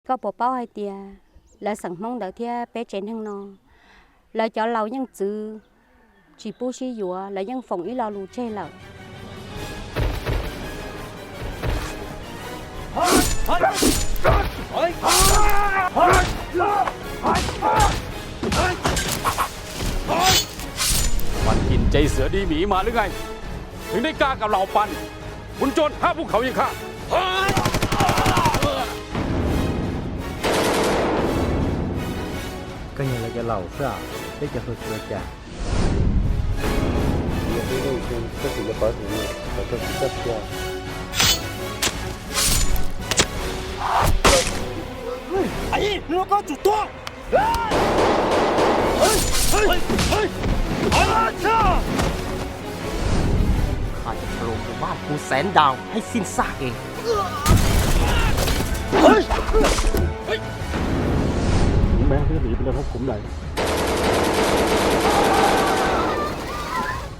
Koj puas paub hais tias lawv xeem Hmoob ntawd thiab peb tsev neeg no, lawv cov laus yeej txwv tsis pub sib yuav, lawv yeej foom ib lo lus tseg lawm. Bạn nhìn chay sữa đi Mỹ mà lưới ngay.ถึงได้กล้ากับเหล่าปัน ขุนโจรห้าภูเขาอย่างข้า Koj nyiam lawv cov laus xwb, peb cov hluas tsis ua cas. Khai cho thằng lùn của bác cú xén đao hay xin xả kì. Những bé cứ nghĩ bên đây không cũng này.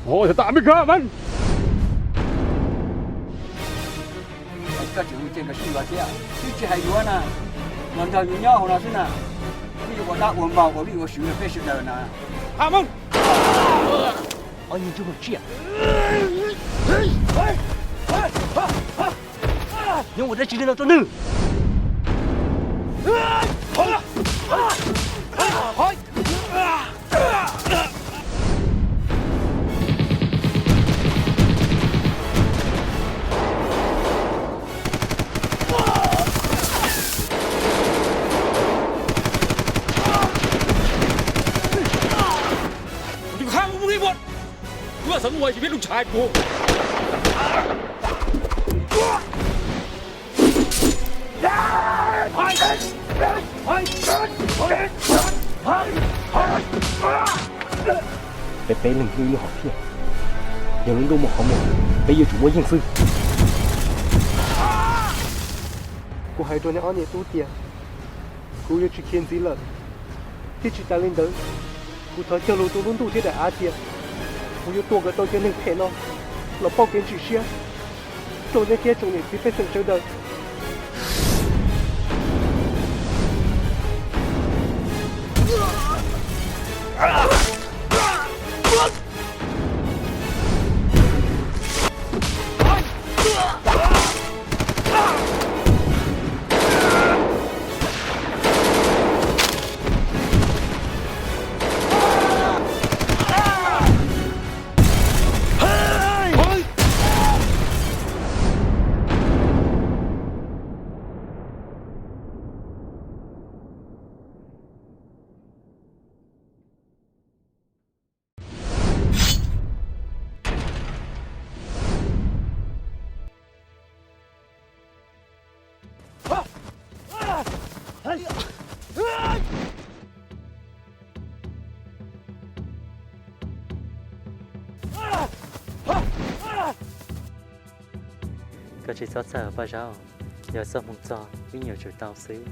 Ôi, tao mới gơ mình. Koj tseem mus ces nkawd sib yuav thiab, twb tsis hais yuav na, los nrog yus nyob hauv no xwb na. Twb yuav ua dab ua npog ua vij ua sw rau peb sawv daws na. Haj Mooj, ob nyuag ntsuj plig tsiaj, nyob ua dab tsi li no rau nws? Tôi không muốn đi một. Ua xóm ngoài chỉ biết lung tshai của. Peb peb leeg ib lub hom phiaj, yog lub ntuj muaj qhov muag, peb yuav tsum muaj yeej xwb. Kuv hais rau nej ob niam tub tias kuv yuav tsis khiav ntxiv lawm, thiab tsis tas li ntawd, kuv thov cog lus rau lub ntuj thiab daim av tias kuv yuav tua kom tau cov neeg phem no los pauj kev ntsim siab rau nej thiab tsoom niam txiv pej xeem sawv daws. Koj tsis txhob txhawj Paj Zaub, yog txoj hmoo txog wb yuav tsum tau xwb.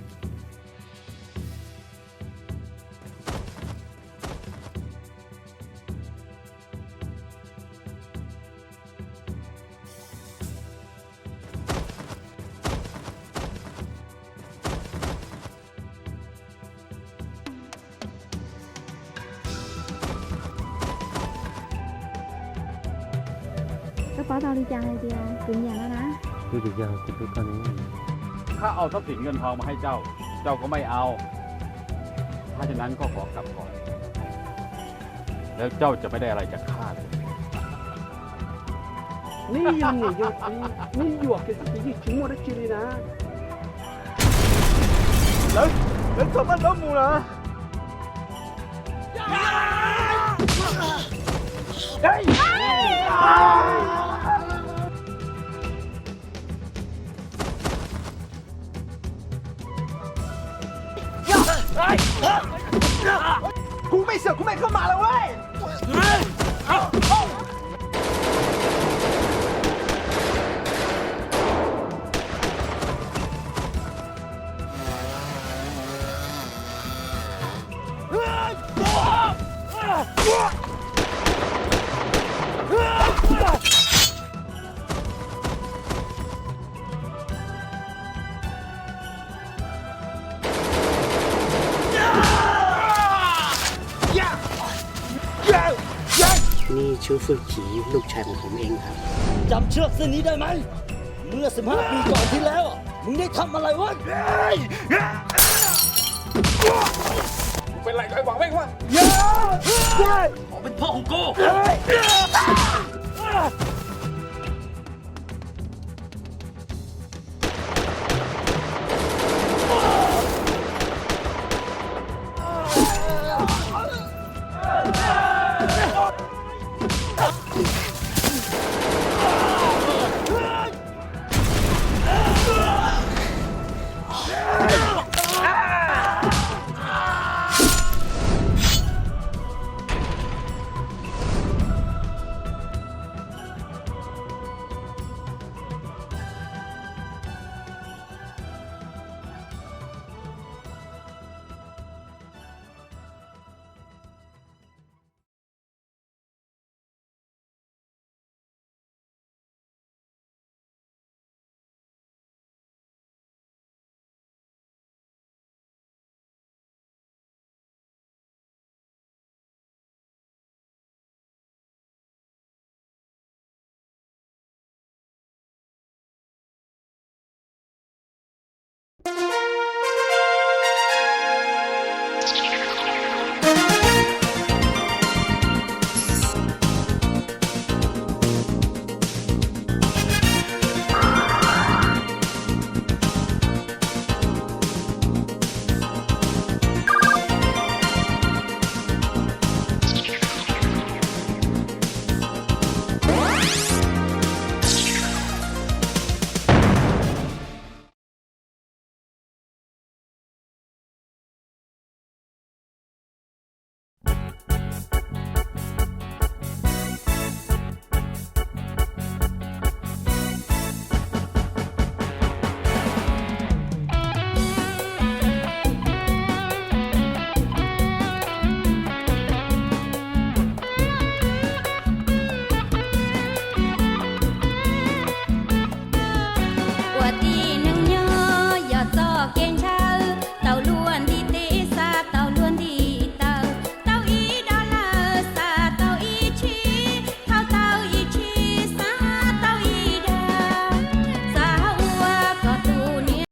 Koj paub tau li cas hais tias kuv nyiam no na? Twb yog kuv hlub koj ne.ข้าเอาทรัพย์สินเงินทองมาให้เจ้า เจ้าก็ไม่เอา ถ้าเช่นนั้นก็ขอกลับก่อน แล้วเจ้าจะไม่ได้อะไรจากข้าเลย Neb yog niam yog txiv, neb yuam kiag txoj kev yeej tsis muaj dab tsi li na. Lawv, lawv txog Paj Zaub mus lawm. Kuv mej xyom kuv mej koj mam lawm. นี่ชื่อฝึกผีลูกชายของผมเองครับ จำเชือกเส้นนี้ได้ไหม เมื่อสิบห้าปีก่อนที่แล้วอะ มึงได้ทำอะไรไว้ มึงเป็นไรกับไอ้หวังเว่งวะ มึงเป็นพ่อของกู